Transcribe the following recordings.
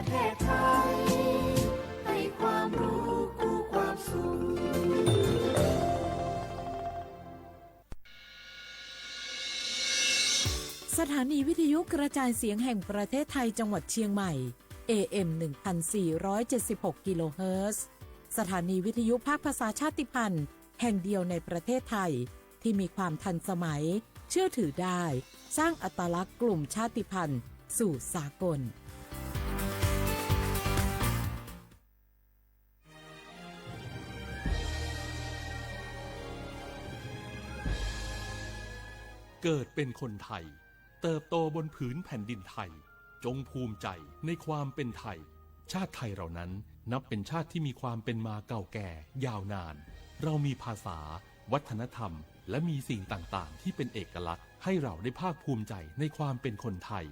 แพทย์ไทยให้ความรู้คู่ความสุข สถานีวิทยุกระจายเสียงแห่งประเทศไทยจังหวัดเชียงใหม่ เอ เอ็ม หนึ่งพันสี่ร้อยเจ็ดสิบหก กิโลเฮิรตซ์ สถานีวิทยุภาคภาษาชาติพันธุ์แห่งเดียวในประเทศไทย ที่มีความทันสมัย เชื่อถือได้ สร้างอัตลักษณ์กลุ่มชาติพันธุ์สู่สากล เกิดเป็นคนไทย เติบโตบนผืนแผ่นดินไทย จงภูมิใจในความเป็นไทย ชาติไทยเรานั้นนับเป็นชาติที่มีความเป็นมาเก่าแก่ยาวนาน เรามีภาษา วัฒนธรรม และมีสิ่งต่างๆ ที่เป็นเอกลักษณ์ ให้เราได้ภาคภูมิใจในความเป็นคนไทย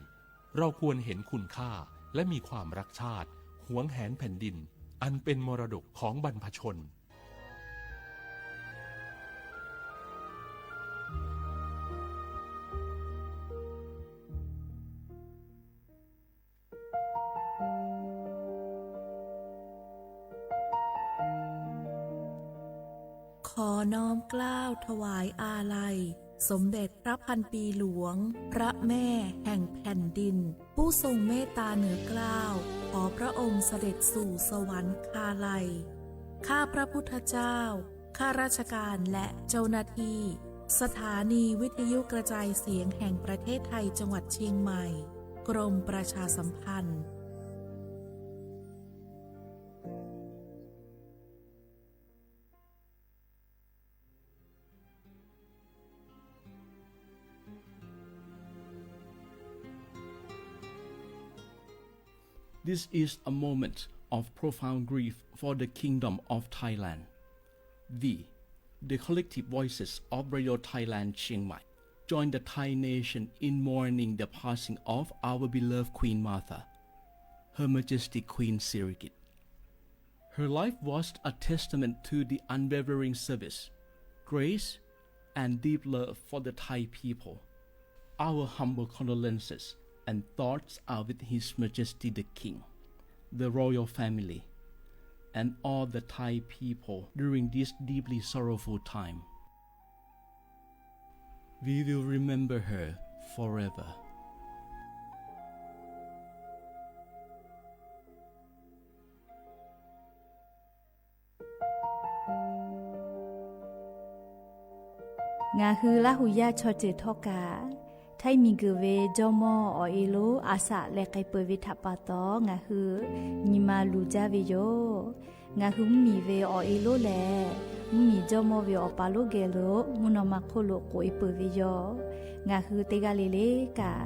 เราควรเห็นคุณค่า และมีความรักชาติ หวงแหนแผ่นดิน อันเป็นมรดกของบรรพชน ขอน้อมเกล้าถวายอาลัย สมเด็จพระพันปีหลวง พระแม่แห่งแผ่นดิน ผู้ทรงเมตตาเหนือเกล้า ขอพระองค์เสด็จสู่สวรรคาลัย ข้าพระพุทธเจ้า ข้าราชการและเจ้าหน้าที่ สถานีวิทยุกระจายเสียงแห่งประเทศไทยจังหวัดเชียงใหม่ กรมประชาสัมพันธ์ This is a moment of profound grief for the Kingdom of Thailand. We, the collective voices of Radio Thailand Chiang Mai, join the Thai nation in mourning the passing of our beloved Queen Mother, Her Majesty Queen Sirikit. Her life was a testament to the unwavering service, grace, and deep love for the Thai people. Our humble condolences and thoughts are with His Majesty the King, the royal family, and all the Thai people during this deeply sorrowful time. We will remember her forever. Ngaˬ hui Laˇ huˍ yaˇ chaw ceuˬ htawˇ kaꞈ, Htaiˇ miˬguiˬ ve jawˇmawˇ awˬ e lonˉ a shaꞈ leh k'ai peuˬ ve htaꞈ pa taw, ngaˬ hui nyi ma luˬ jaˇ ve yoˬ. Ngaˬ hui mvuhˇmiˬ ve awˬ e lonˉ lehˬ, mvuhˇmiˬ jawˇmawˇ ve awˬ pa lonˉ geh lo mvuhˇ naw ma hk'oˆ lo k'oꞈ e peuˬ ve yoˬ. Ngaˬ hui teˇ g'aˇ le le kaꞈ,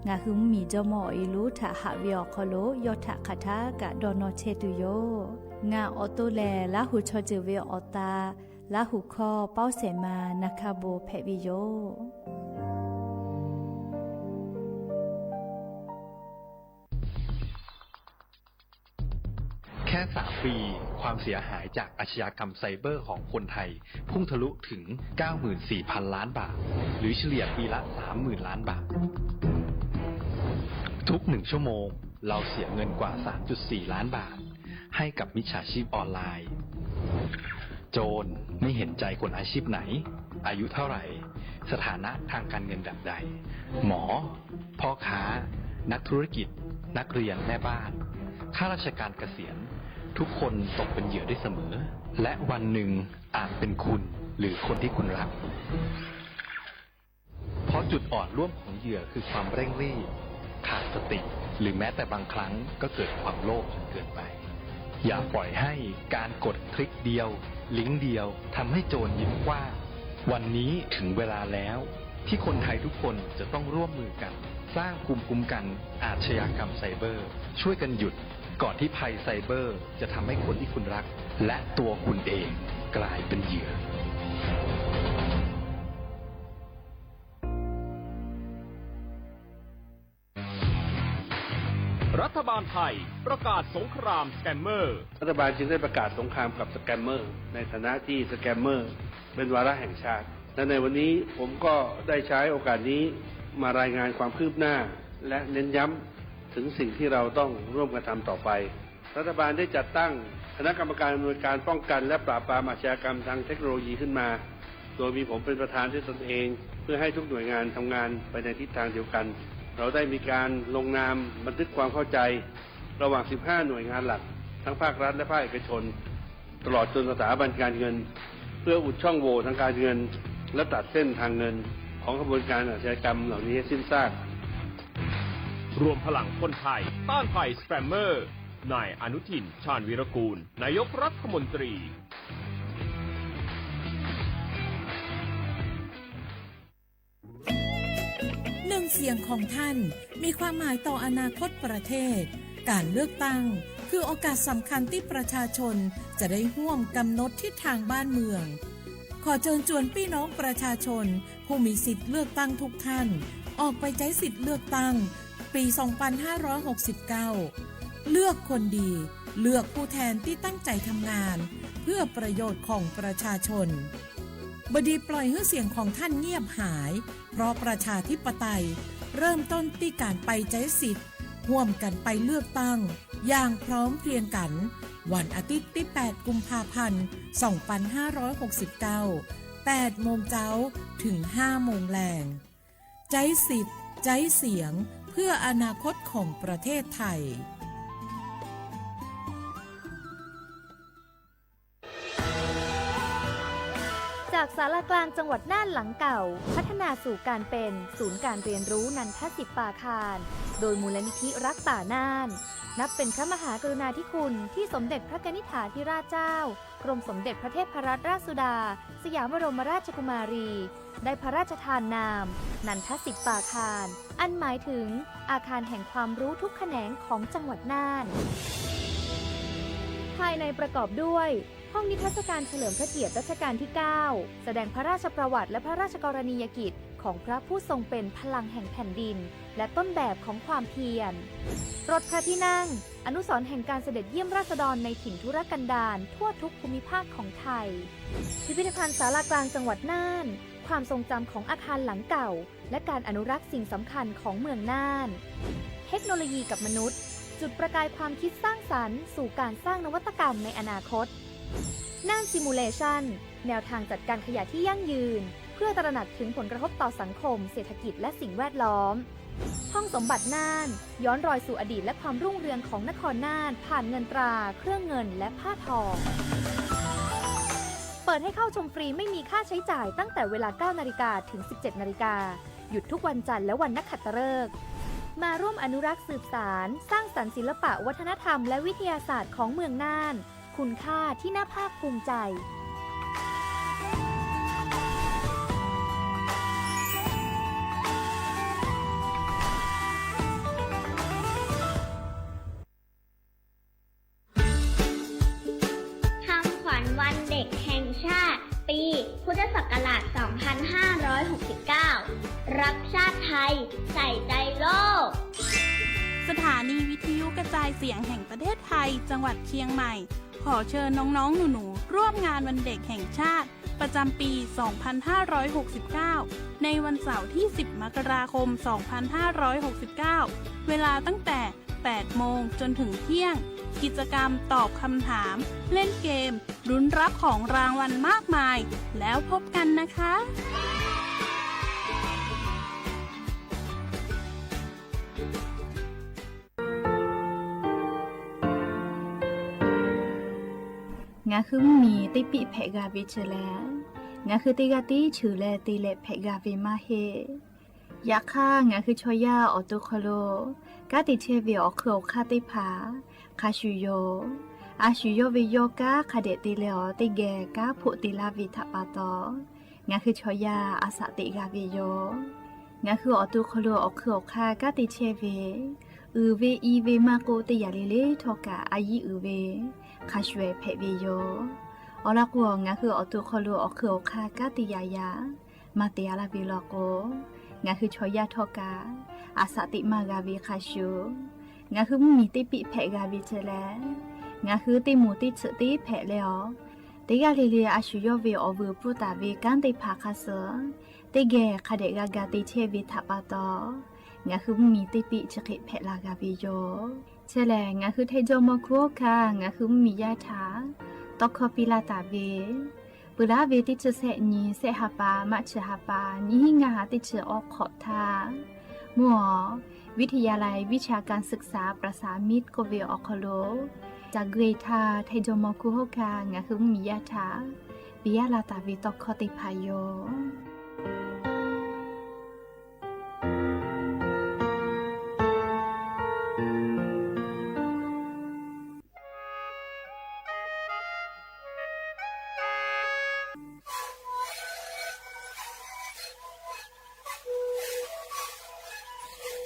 ngaˬ hui mvuhˇmiˬ jawˇmawˇ awˬ e lonˉ htaꞈ haꞈ ve awˬ hk'aw lo yawˇ htaꞈ hk'aˬ htaˇ kaꞈ dawˇ nawˇ chehˇ tuˬ yoˬ. Ngaˬ awˬ to lehˬ, Laˇ huˍ chaw ceuˬ ve awˬ ta, Laˇ huˍ hkawˇ Pawˇsehˍ ma na hkaˇ bon hpehꞈ ve yoˬ. แค่สามปี ความเสียหายจากอาชญากรรมไซเบอร์ของคนไทย พุ่งทะลุถึง เก้าหมื่นสี่พันล้านบาท หรือเฉลี่ยปีละ สามหมื่นล้านบาท ทุกหนึ่งชั่วโมง เราเสียเงินกว่า สามจุดสี่ล้านบาท ให้กับมิจฉาชีพออนไลน์ โจรไม่เห็นใจคนอาชีพไหน อายุเท่าไหร่ สถานะทางการเงินแบบใด หมอ พ่อค้า นักธุรกิจ นักเรียน แม่บ้าน ข้าราชการเกษียณ ทุกคนตกเป็นเหยื่อได้เสมอ และวันหนึ่งอาจเป็นคุณหรือคนที่คุณรัก เพราะจุดอ่อนร่วมของเหยื่อคือความเร่งรีบ ขาดสติ หรือแม้แต่บางครั้งก็เกิดความโลภจนเกินไป อย่าปล่อยให้การกดคลิกเดียว ลิงก์เดียวทำให้โจรยิ้มกว้าง วันนี้ถึงเวลาแล้ว ที่คนไทยทุกคนจะต้องร่วมมือกัน สร้างภูมิคุ้มกันอาชญากรรมไซเบอร์ ช่วยกันหยุด ก่อนที่ภัยไซเบอร์จะทำให้คนที่คุณรัก และตัวคุณเองกลายเป็นเหยื่อ รัฐบาลไทยประกาศสงครามสแกมเมอร์ รัฐบาลจึงได้ประกาศสงครามกับสแกมเมอร์ ในฐานะที่สแกมเมอร์เป็นวาระแห่งชาติ และในวันนี้ผมก็ได้ใช้โอกาสนี้มารายงานความคืบหน้า และเน้นย้ำ ถึงสิ่งที่เราต้องร่วมกันทำต่อไป รัฐบาลได้จัดตั้งคณะกรรมการอำนวยการป้องกันและปราบปรามอาชญากรรมทางเทคโนโลยีขึ้นมา โดยมีผมเป็นประธานด้วยตนเอง เพื่อให้ทุกหน่วยงานทำงานไปในทิศทางเดียวกัน เราได้มีการลงนามบันทึกความเข้าใจ ระหว่าง สิบห้า หน่วยงานหลัก ทั้งภาครัฐและภาคเอกชน ตลอดจนสถาบันการเงิน เพื่ออุดช่องโหว่ทางการเงิน และตัดเส้นทางเงินของขบวนการอาชญากรรมเหล่านี้ให้สิ้นซาก รวมพลังคนไทยต้านภัยสแปมเมอร์ นายอนุทิน ชาญวีรกูล นายกรัฐมนตรี หนึ่งเสียงของท่านมีความหมายต่ออนาคตประเทศ การเลือกตั้งคือโอกาสสำคัญที่ประชาชนจะได้ร่วมกำหนดทิศทางบ้านเมือง ขอเชิญชวนพี่น้องประชาชนผู้มีสิทธิ์เลือกตั้งทุกท่าน ออกไปใช้สิทธิ์เลือกตั้งปี สองพันห้าร้อยหกสิบเก้า เลือกคนดี เลือกผู้แทนที่ตั้งใจทำงาน เพื่อประโยชน์ของประชาชน บดีปล่อยให้เสียงของท่านเงียบหาย เพราะประชาธิปไตยเริ่มต้นที่การไปใช้สิทธิ์ ร่วมกันไปเลือกตั้ง อย่างพร้อมเพรียงกัน วันอาทิตย์ที่ แปด กุมภาพันธ์ สองพันห้าร้อยหกสิบเก้า แปด โมงเจ๊า ถึง ห้า โมงแลง ใจ๊สิทธิ์ ใจ๊เสียง เพื่ออนาคตของประเทศไทย จากศาลากลางจังหวัดน่านหลังเก่า พัฒนาสู่การเป็นศูนย์การเรียนรู้นันทสิปปาคาร โดยมูลนิธิรักป่าน่าน นับเป็นพระมหากรุณาธิคุณที่สมเด็จพระกนิษฐาธิราชเจ้า กรมสมเด็จพระเทพรัตนราชสุดา สยามบรมราชกุมารี ได้พระราชทานนาม นันทสิปปาคาร อันหมายถึงอาคารแห่งความรู้ทุกแขนงของจังหวัดน่าน ภายในประกอบด้วย ห้องนิทรรศการเฉลิมพระเกียรติรัชกาลที่ เก้า แสดงพระราชประวัติและพระราชกรณียกิจของพระผู้ทรงเป็นพลังแห่งแผ่นดิน และต้นแบบของความเพียร รถพระที่นั่ง อนุสรณ์แห่งการเสด็จเยี่ยมราษฎรในถิ่นทุรกันดารทั่วทุกภูมิภาคของไทย พิพิธภัณฑ์ศาลากลางจังหวัดน่าน ความทรงจำของอาคารหลังเก่า และการอนุรักษ์สิ่งสำคัญของเมืองน่าน เทคโนโลยีกับมนุษย์ จุดประกายความคิดสร้างสรรค์สู่การสร้างนวัตกรรมในอนาคต น่าน Simulation แนวทางจัดการขยะที่ยั่งยืน เพื่อตระหนักถึงผลกระทบต่อสังคม เศรษฐกิจ และสิ่งแวดล้อม ห้องสมบัติน่าน ย้อนรอยสู่อดีตและความรุ่งเรืองของนครน่าน ผ่านเงินตรา เครื่องเงิน และผ้าทอง เปิดให้เข้าชมฟรีไม่มีค่าใช้จ่ายตั้งแต่เวลา เก้า นาฬิกา ถึง สิบเจ็ด นาฬิกา หยุดทุกวันจันทร์และวันนักขัตฤกษ์ มาร่วมอนุรักษ์สืบสาน สร้างสรรค์ศิลปะวัฒนธรรมและวิทยาศาสตร์ของเมืองน่าน คุณค่าที่น่าภาคภูมิใจ คำขวัญวันเด็กแห่งชาติ ปีพุทธศักราช สองพันห้าร้อยหกสิบเก้า รักชาติไทย ใส่ใจโลก สถานีวิทยุกระจายเสียงแห่งประเทศไทย จังหวัดเชียงใหม่ ขอเชิญน้องๆ หนูๆ ร่วมงานวันเด็กแห่งชาติ ประจำปี สองพันห้าร้อยหกสิบเก้า ในวันเสาร์ที่ สิบ มกราคม สองพันห้าร้อยหกสิบเก้า เวลาตั้งแต่ แปด โมงจนถึงเที่ยง กิจกรรมตอบคำถาม เล่นเกม ลุ้นรับของรางวัลมากมาย แล้วพบกันนะคะ Ngaˬ hui mvuhˇmiˬ teˇ piˆ hpehꞈ g'a ve chi leh, ngaˬ hui teˇ g'aˇ tiˉ cheuˬ leh te leh hpehꞈ g'a ve maˇ heˆ. Yaꞈ hk'aˇ, ngaˬ hui chaw yaˇ awˬ to hk'aw lo kanˉ te chehˇ ve awˬ hk'eun awˬ hk'aˇ teˇ hpaˍ hk'a shuˍ yoˬ. A shu yawˇ ve yawˇ kanˉ hk'a dehꞈ te leh awˬ teˇ geh kanˉ hpoˆ te laˇ ve htaꞈ pa taw, ngaˬ hui chaw yaˇ a shaꞈ teꞈ g'a ve yoˬ. Ngaˬ hui awˬ to hk'aw lo awˬ hk'eun awˬ hk'aˇ kanˉ te chehˇ ve, uiˍ ve i ve maˇ k'oˆ, teˇ yanˇ le le htawˇ kaꞈ a yiˉ uiˍ ve hk'a shuˍ hpehꞈ ve yoˬ. Awˬ lawn k'o, ngaˬ hui awˬ to hk'aw lo awˬ hk'eun awˬ hk'aˇ kanˉ te yaꞈ yaꞈ maˇ te a laˇ ve law k'o, ngaˬ hui chaw yaˇ htawˇ kaꞈ a shaꞈ teꞈ maˇ g'a ve hk'a shuˍ, ngaˬ hui mvuhˇmiˬ teˇ piˆ hpehꞈ g'a ve chi leh, ngaˬ hui teˇ moˍ teˇ tsuhꞈ teˇ hpehꞈ leh awˬ, teˇ g'aˇ le le a shu yawˇ ve awˬ vuiˬ pfuhˇ taˍ ve kanˉ teˇ hpaˍ hk'a suh, teˇ geh hk'a dehꞈ g'a ga te chehˇ ve htaꞈ pa taw, ngaˬ hui mvuhˇmiˬ teˇ piˆ chi hk'e hpehꞈ la g'a ve yoˬ. Chi lehˬ, ngaˬ hui Htaiˍ jawˇmawˇ hkunˉ hawˉ hkanˇ ngaˬ hui mvuhˇmiˬ yaˇ htaꞈ tawˇ hkawˇ piˇ laˇ taˍ ve, peuˬ laˉ ve teˇ chi sehˆ nyi, sehˆ ha pa maˇ chi ha pa, nyiˇ hinˉ ngaˇ ha teˇ chi awˬ hk'awꞈ htaˇ, mvuhˇ awˬ วิทยาลัยวิชาการศึกษาประสานมิตร k'oˆ ve awˬ hk'aw lo, caˬ gui htaˇ Htaiˍ jawˇmawˇ hkunˉ hawˉ hkanˇ ngaˬ hui mvuhˇmiˬ yaˇ htaꞈ piˇ laˇ taˍ ve tawˇ hkawˇ teˇ hpaˍ yoˬ.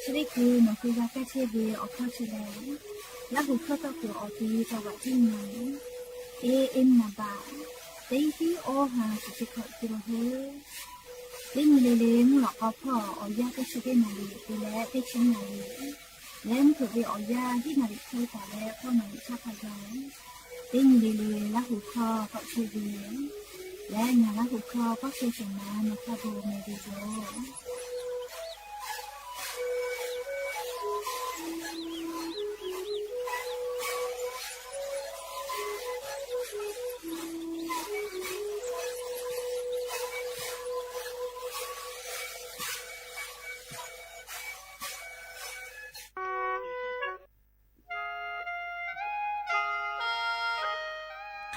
Chi teˇ hkui nawˬ hui g'a kaˇ chehˇ ve awˬ hkawˇ chi lehˬ, Laˇ hu hkawˇ tawˇ kuiˬ awˬ ti taw vaꞈ tiˉ nyi, teˇ eˉ naˍ baꞈ, teˇ tiˉ awˇ ha chi chi hkawꞈ te la hoˉ. Teˇ nyi le le mvuhˇ lawꞈ k'aw hpawˇ awˬ yanˇ teˇ chi teˇ naˍ riˍ te leh teˇ chi naˍ riˍ, leh mvuhˇ hpeuꞈ ve awˬ yanˇ hiˉ naˍ riˍ hpawˇ taˍ leh hpawˇ naˍ riˍ chaˇ hk'a gaˬ, teˇ nyi le le Laˇ hu hkawˇ k'awꞈ chehˇ ve lehˬ, ngaˬ Laˇ hu hkawˇ k'awꞈ chehˇ shehˍ ma nawˬ hk'a gu meh ve yoˬ.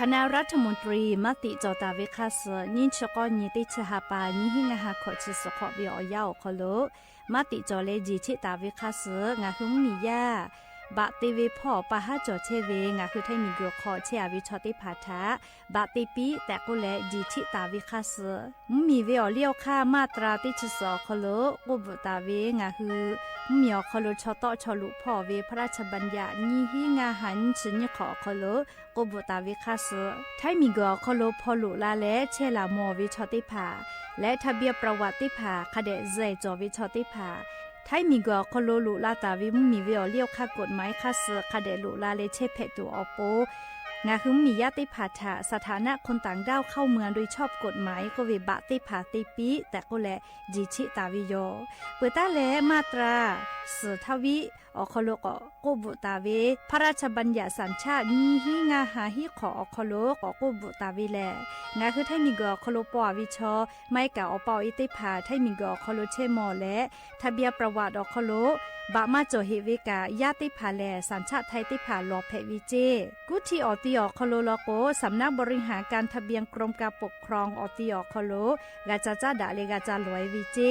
Hk'aˬ naˆ รัฐมนตรี maˇ tiꞈ cawˬ taˍ ve hk'a suh nyiˇ chi k'awˇ nyi teˇ chi ha pa nyiˇ hinˉ ngaˇ ha hkawꞈ chi suhˍ hk'awꞈ ve awˬ yanˇ awˬ hk'aw lo, maˇ tiꞈ cawˬ leh jeˬ cheˆ taˍ ve hk'a suh ngaˬ hui mvuhˇmiˬ yaˇ baꞈ te ve hpawˇ pa haˉ cawˬ chehˇ ve ngaˬ hui Htaiˇ miˬguiˬ hk'aw chehˇ a ve chaw teˇ hpaˍ htaꞈ baꞈ te piˇ tehꞈ k'oˆ leh jeˬ cheˆ taˍ ve hk'a suh, mvuhˇmiˬ ve awˬ liˇ awˬ hk'aˇ maˇ tra teˇ chi suhˍ awˬ hk'aw lo k'oˆ bvuhꞈ taˍ ve ngaˬ hui mvuhˇmiˬ awˬ hk'aw lo chaw tawˆ chaw loꞈ hpawˇ ve พระราชบัญญัติ nyiˇ hinˉ ngaˇ ha nyiˇ chi nyiˇ hk'awꞈ awˬ hk'aw lo k'oˆ bvuhꞈ taˍ ve hk'a suh, Htaiˇ miˬguiˬ awˬ hk'aw lo hpaw loꞈ la leh chehˇ laˬ mawˬ ve chaw teˇ hpaˍ leh ทะเบียนประวัติ teˇ hpaˍ hk'a dehꞈ zuhꞈ cawˬ ve chaw teˇ hpaˍ, Htaiˇ miˬguiˬ awˬ hk'aw lo loꞈ la taˍ ve mvuhˇmiˬ ve awˬ liˇ awˬ hk'aˇ กฎหมาย hk'a suh hk'a dehꞈ loꞈ la leh chehˇ hpehꞈ tuˬ awˬ pon, ngaˬ hui mvuhˇmiˬ yaˇ teˇ hpaˍ htaꞈ สถานะคนต่างด้าวเข้าเมืองโดยชอบกฎหมาย k'oˆ ve baꞈ teˇ hpaˍ te piˇ tehꞈ k'oˆ leh jeˬ cheˆ taˍ ve yoˬ. Peuˬ taˉ leh maˇ tra suhˍ htaˇ viˉ awˬ hk'aw lo k'awꞈ k'oˆ bvuhꞈ taˍ ve พระราชบัญญัติสัญชาติ nyiˇ hinˉ ngaˇ ha hiˉ hk'awꞈ awˬ hk'aw lo k'awꞈ k'oˆ bvuhꞈ taˍ ve lehˬ, ngaˬ hui Htaiˇ miˬguiˬ awˬ hk'aw lo paw a ve chaw maˇ heˆ kaꞈ awˬ pa awˬ e teˇ hpaˍ Htaiˇ miˬguiˬ awˬ hk'aw lo chehˇ mawˬ leh ทะเบียนประวัติ awˬ hk'aw lo baꞈ maˇ cawˬ heꞈ ve kaꞈ yaˇ teˇ hpaˍ lehˬ สัญชาติไทย teˇ hpaˍ lawˬ hpehꞈ ve ceˇ. Kuˉ htiˇ awˬ ti awˬ hk'aw lo law k'o สำนักบริหารการทะเบียน กรมการปกครอง awˬ ti awˬ hk'aw lo g'a ca caˉ daꞈ leh g'a ca lawˬ e ve ceˇ.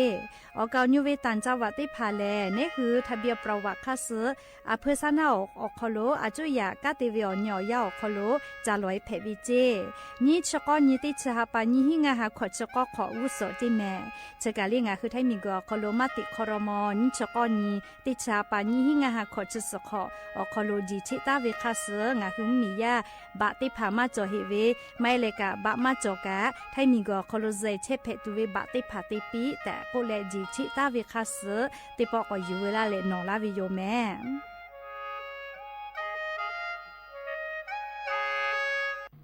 Awˬ kaˍ awˬ nyu ve ต่างจังหวัด teˇ hpaˍ lehˬ, neˉ hui ทะเบียนประวัติ hk'a suh อำเภอ shaˉ naˆ awˬ hk'aw lo a cuˇ yaꞈ kanˉ te ve awˬ nyi awˬ yanˇ awˬ hk'aw lo ca lawˬ e hpehꞈ ve ceˇ. Nyiˇ chi k'awˇ nyi teˇ chi ha pa nyiˇ hinˉ ngaˇ ha hkawꞈ chi k'awˇ hk'awꞈ g'uˇ suhˍ teˇ mehˍ. Chi kaˬ le ngaˬ hui Htaiˇ miˬguiˬ awˬ hk'aw lo maˇ tiꞈ hk'aw raw maw nyiˇ chi k'awˇ nyi teˇ chi ha pa nyiˇ hinˉ ngaˇ ha hkawꞈ chi suhˍ hk'awꞈ awˬ hk'aw lo jeˬ cheˆ taˍ ve hk'a suh ngaˬ hui mvuhˇmiˬ yaˇ baꞈ teˇ hpaˍ maˇ cawˬ heꞈ ve, maˇ heˆ leh kaꞈ baꞈ maˇ cawˬ kaꞈ Htaiˇ miˬguiˬ awˬ hk'aw lo zuhꞈ chehˇ hpehꞈ tuˬ ve baꞈ teˇ hpaˍ te piˇ tehꞈ k'oˆ leh jeˬ cheˆ taˍ ve hk'a suh teˇ pawˆ k'awꞈ yuˬ veu laˇ leh nawˬ laˇ ve yoˬ mehˍ.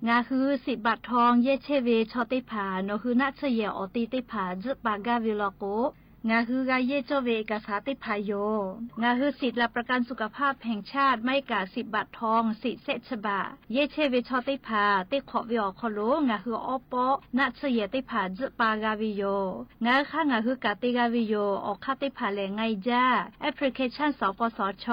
Ngaˬ hui สิทธิ์บัตรทอง yehˇ chehˇ ve chaw teˇ hpaˍ nawˬ hui naˆ tsuhˇ yehˬ awˬ te teˇ hpaˍ tzuhˆ pa gaˇ ve law k'o, ngaˬ hui g'a yehˇ cawˇ ve เอกสาร teˇ hpaˍ yoˬ. Ngaˬ hui สิทธิ์หลักประกันสุขภาพแห่งชาติ maˇ heˆ kaꞈ สิทธิ์บัตรทอง สิทธิ์เช็คฉบับ yehˇ chehˇ ve chaw teˇ hpaˍ teˇ hk'awꞈ ve awˬ hk'aw lo ngaˬ hui awˉ pawˆ naˆ tsuhˇ yehˬ teˇ hpaˍ tzuhˆ pa g'a ve yoˬ. Ngaˬ hui hk'aˇ ngaˬ hui kaꞈ te g'a ve yoˬ. Awˬ hk'aˇ teˇ hpaˍ lehˬ, ไงจ้า application สปสช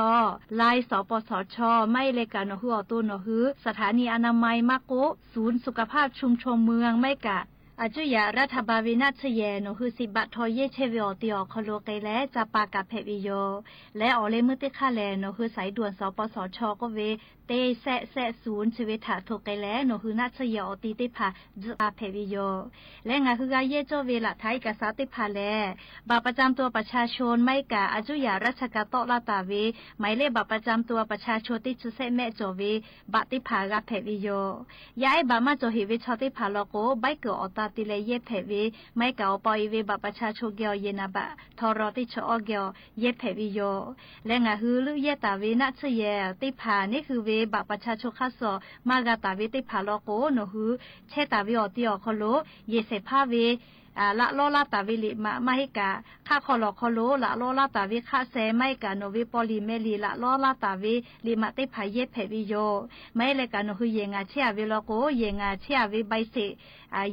Line สปสช maˇ heˆ leh kaꞈ nawˬ hui awˬ to nawˬ hui สถานีอนามัย maˇ k'oˆ ศูนย์สุขภาพชุมชนเมือง maˇ heˆ kaꞈ อายุ รัฐบาล ve naˆ tsuhˇ yehˬ nawˬ hui สิทธิ์บัตรทอง yehˇ chehˇ ve awˬ te awˬ hk'aw lo k'ai leh ca pa kaꞈ hpehꞈ ve yoˬ. Leh awˬ leh meuˇ teˇ hk'aˇ lehˬ nawˬ hui สายด่วน สปสช k'oˆ ve teˇ sehˆ sehˆ ศูนย์ chi ve htaꞈ hto k'ai leh nawˬ hui naˆ tsuhˇ yehˬ awˬ te teˇ hpaˍ tzuhˆ pa hpehꞈ ve yoˬ. Leh ngaˬ hui g'a yehˇ cawˇ ve หลักฐานเอกสาร teˇ hpaˍ lehˬ, บัตรประจำตัวประชาชน maˇ heˆ kaꞈ อายุ ราชการ tawˆ laˇ taˍ ve หมายเลขบัตรประจำตัวประชาชน teˇ chi sehˆ mehˆ cawˬ ve baꞈ teˇ hpaˍ g'a hpehꞈ ve yoˬ. Yaˇ ehˉ baꞈ maˇ cawˬ heꞈ ve chaw teˇ hpaˍ law k'o, ใบเกิด awˬ ta te leh yehˇ hpehꞈ ve, maˇ heˆ kaꞈ awˬ pa awˬ e ve บัตรประชาชน geh awˬ yehˬ naˍ baꞈ htaw raw teˇ chi awˇ geh awˬ yehˇ hpehꞈ ve yoˬ. Leh ngaˬ hui leuˆ yehˇ taˍ ve naˆ tsuhˇ yehˬ teˇ hpaˍ neˉ hui ve บัตรประชาชน hk'aˇ suh maˇ g'a taˍ ve teˇ hpaˍ law k'o, nawˬ hui chehˇ taˍ ve awˬ te awˬ hk'aw lo yehˬ shehˍ hpaˇ ve laꞈ lawˇ laˇ taˍ ve liꞈ maꞈ maˇ heˆ kaꞈ, hk'aˆ hk'aw lawˬ hk'aw lo laꞈ lawˇ laˇ taˍ ve hk'aˆ seh maˇ heˆ kaꞈ nawˬ ve paw liꞈ meh liꞈ laꞈ lawˇ laˇ taˍ ve liꞈ maꞈ teˇ hpaˍ yehˇ hpehꞈ ve yoˬ. Maˇ heˆ leh kaꞈ nawˬ hui yehˬ ngaˬ chehˇ a ve law k'o, yehˬ ngaˬ chehˇ a ve ใบเสร็จ,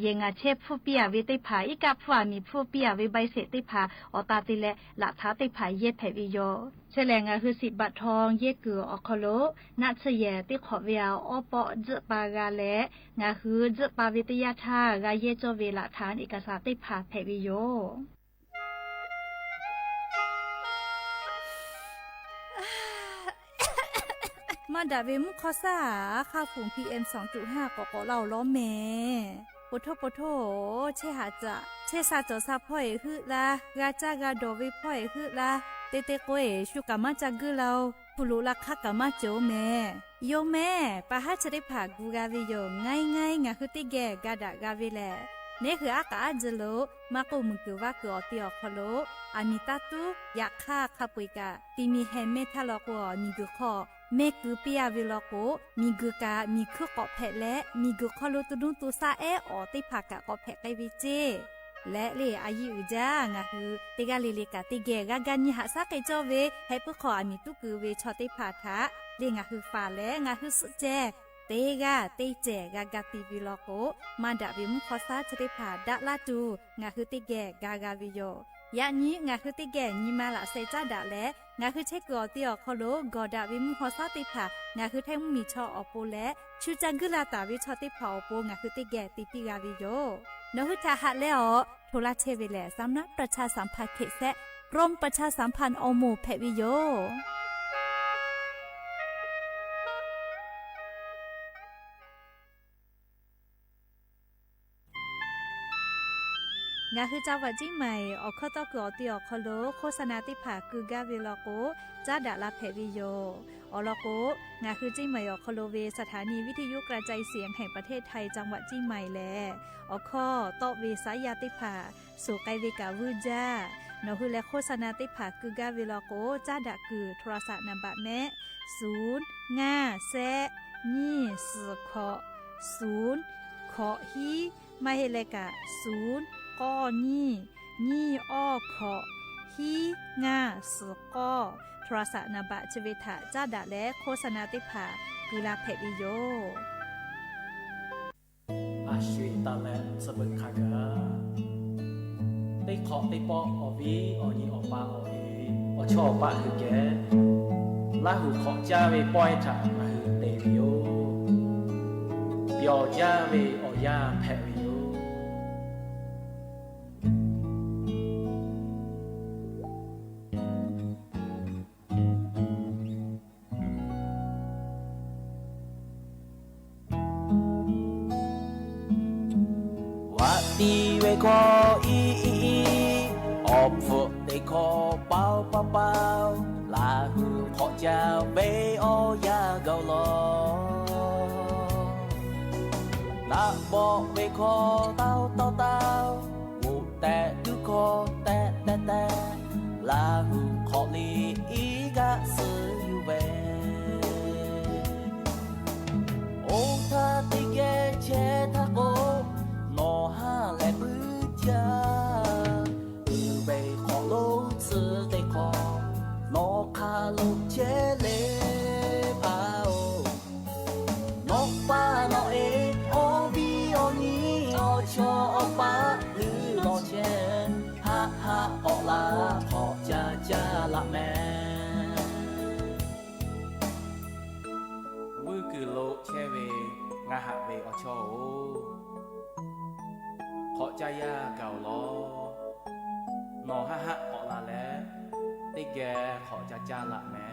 yehˬ ngaˬ chehˇ hpfuhˇ piˇ a ve teˇ hpaˍ, iˉ kaˆ hpfuhˇ a miˬ hpfuhˇ piˇ a ve ใบเสร็จ teˇ hpaˍ awˬ ta te leh laꞈ htaꞈ teˇ hpaˍ yehˇ hpehꞈ ve yoˬ. Chi lehˬ ngaˬ hui สิบ บัตรทอง yehˇ kuiˬ awˬ hk'aw lo naˆ tsuhˇ yehˬ teˇ hk'awꞈ ve a awˉ pawˆ tzuhˆ pa g'a leh, ngaˬ hui tzuhˆ pa ve teˇ yanˇ htaˇ g'a yehˇ cawˇ ve laꞈ htaꞈ เอกสาร teˇ hpaˍ hpehꞈ ve yoˬ. Maˇ daꞈ ve mvuhˇ hk'awˇ saˉ aꞈ, hk'aˇ fuˍ PM สองจุดห้า k'awꞈ k'awꞈ laˇ-oˬ lawˉ mehˍ. Po htoˇ po htoˇ-oˬ, chehˇ haꞈ caꞈ chehˇ sha cawˬ sha hpawˇ-eˬ heuˆ laˇ, g'a caˇ g'a dawˬ ve hpawˇ-eˬ heuˆ laˇ, te te k'o-eˬ shu kaꞈ maˇ ca guiˇ la-oˬ, hpu loꞈ la hk'aˇ kaꞈ maˇ cawˬ-oˬ mehˍ. Yoˬ mehˍ, pa haˉ chi teˇ hpaˍ gu g'a ve yoˬ. Ngaˇ iˉ ngaˇ iˉ ngaˬ hui teˇ geh ga daꞈ g'a ve lehˬ, neˉ hui aˉ k'aꞈ aˉ jeh lo maˇ k'oˆ, muiˬ kuiˬ vaˇ kuiˬ awˬ te awˬ hk'aw lo aˬ miˍ taˇ tuˉ. Yaꞈ hk'aˇ hk'a peu-eˬ kaꞈ, ti mi heh mehˇ htaˇ law k'o, miˬ guiˬ hk'aw mehˇ keu piˇ a ve law k'o, miˬ guiˬ kaꞈ miˬ hkuiˇ k'awꞈ hpehꞈ leh, miˬ guiˬ hk'aw lo to nuˇ to shaˆ ehˉ awˬ teˇ hpaˍ kaꞈ k'awꞈ hpehꞈ k'ai ve ceˇ. Leh le a yiˇ uiˍ jaˇ, ngaˬ hui teˇ g'aˇ le le kaꞈ teˇ geh g'a gaˇ nyi haꞈ shaˉ k'ai cawˇ ve, heh puiˉ hk'aw aˬ miˍ tuˉ keu ve chaw teˇ hpaˍ htaꞈ le ngaˬ hui faˍ leh ngaˬ hui suhˆ ceh teˇ g'aˇ teˇ cehˬ g'a ga ti ve law k'o, maˇ daꞈ ve mvuhˇ hk'awˇ saˉ chi teˇ hpaˍ daꞈ laˇ tuˬ ngaˬ hui teˇ geh ga g'a ve yoˬ. Yaꞈ nyi ngaˬ hui teˇ geh nyi ma laꞈ sheh caˉ daꞈ leh, ngaˬ hui chehˇ kuiˬ awˬ te awˬ hk'aw lo gawˬ daꞈ ve mvuhˇ hk'awˇ saˉ teˇ hpaˍ ngaˬ hui htaiˇ mvuhˇmiˬ chaw awˬ pon leh, shu ca guiˇ la taˍ ve chaw teˇ hpaˍ awˬ pon ngaˬ hui teˇ geh te piˇ g'a ve yoˬ. Nawˬ hui htaꞈ haꞈ leh awˬ hto laˇ chehˇ ve lehˬ, สำนักประชาสัมพันธ์เขต แซะ กรมประชาสัมพันธ์ awˬ moˍ hpehꞈ ve yoˬ. Ngaˬ hui จังหวัดเชียงใหม่ awˬ hkawˇ tawˇ kuiˬ awˬ te awˬ hk'aw lo โฆษณา teˇ hpaˍ keu gaˇ ve law k'o, caˉ daꞈ la hpehꞈ ve yoˬ. Awˬ lawn k'o, ngaˬ hui เชียงใหม่ awˬ hk'aw lo ve สถานีวิทยุกระจายเสียงแห่งประเทศไทย จังหวัดเชียงใหม่ lehˬ, awˬ hkawˇ tawˆ ve saˉ yaˇ teˇ hpaˍ suhˍ k'ai ve kaꞈ vuiˇ jaˇ. Nawˬ hui leh โฆษณา teˇ hpaˍ keu gaˇ ve law k'o, caˉ daꞈ kuiˬ โทรศัพท์ นามบัตร mehˆ, suˍ ngaˇ shehˆ nyiˇ suhˍ hkawꞈ suˍ hkawꞈ hiˉ, maˇ heˆ leh kaꞈ suˍ k'awˇ nyiˇ nyiˇ awˇ hkawꞈ hiˉ ngaˇ suhˍ k'awˇ โทรศัพท์ นามบัตร chi ve htaꞈ caˉ daꞈ leh โฆษณา teˇ hpaˍ keu la hpehꞈ ve yoˬ. A sho-eˬ taˍ leh tcuh beuꞈ hk'a gaˬ, teˇ hk'awꞈ teˇ pawˆ awˬ viˉ awˬ nyi awˬ pa awˬ e awˬ chawˇ awˬ paˆ hui geh, Laˇ huˍ hk'awꞈ caˇ ve pawehˇ htaꞈ ngaˬ hui te ve yoˬ. Pyawˬ jaˇ ve awˬ yanˇ hpehꞈ ve yoˬ. Vaꞈ tiˉ ve hkawˇ iˉ iˉ iˉ, awˬ hpfuhˆ teˇ hkawˇ paoˇ paoˇ paoˇ, Laˇ huˍ hk'awꞈ caˇ ve awˬ yanˇ gaˬ-oˬ law. Naˆ bawˆ ve hkawˇ tawˇ tawˇ tawˇ, g'oꞈ tehꞈ tuˉ hkawˇ tehꞈ tehꞈ tehꞈ, Laˇ huˍ hk'awꞈ liꞈ iˉ gaˆ suh yuˬ ve. Oˇ htaˇ teˇ geh chehˇ htaˇ k'o, nawˬ haˉ leh puiˉ jaˇ. Uiˍ ve hk'awꞈ lonˉ tcuh teˇ hk'awꞈ, nawˬ hk'aˬ lo chehˇ le hpaˇ-oˬ. Nawˬ pa nawˬ e, awˬ viˉ awˬ nyi, awˬ chawˇ awˬ paˆ leuˉ lawˬ chehˇ, haˆ haˆ k'awꞈ la hk'awꞈ ca caˇ laꞈ mehˍ. Vuiˇ kuiˬ lo chehˇ ve ngaˬ haꞈ ve awˬ chawˇ-oˬ, hk'awꞈ caˇ yaˇ gaˬ-oˬ law. Nawˬ haˆ haˆ k'awꞈ la leh, teˇ geh hk'awꞈ ca caˇ laꞈ mehˍ.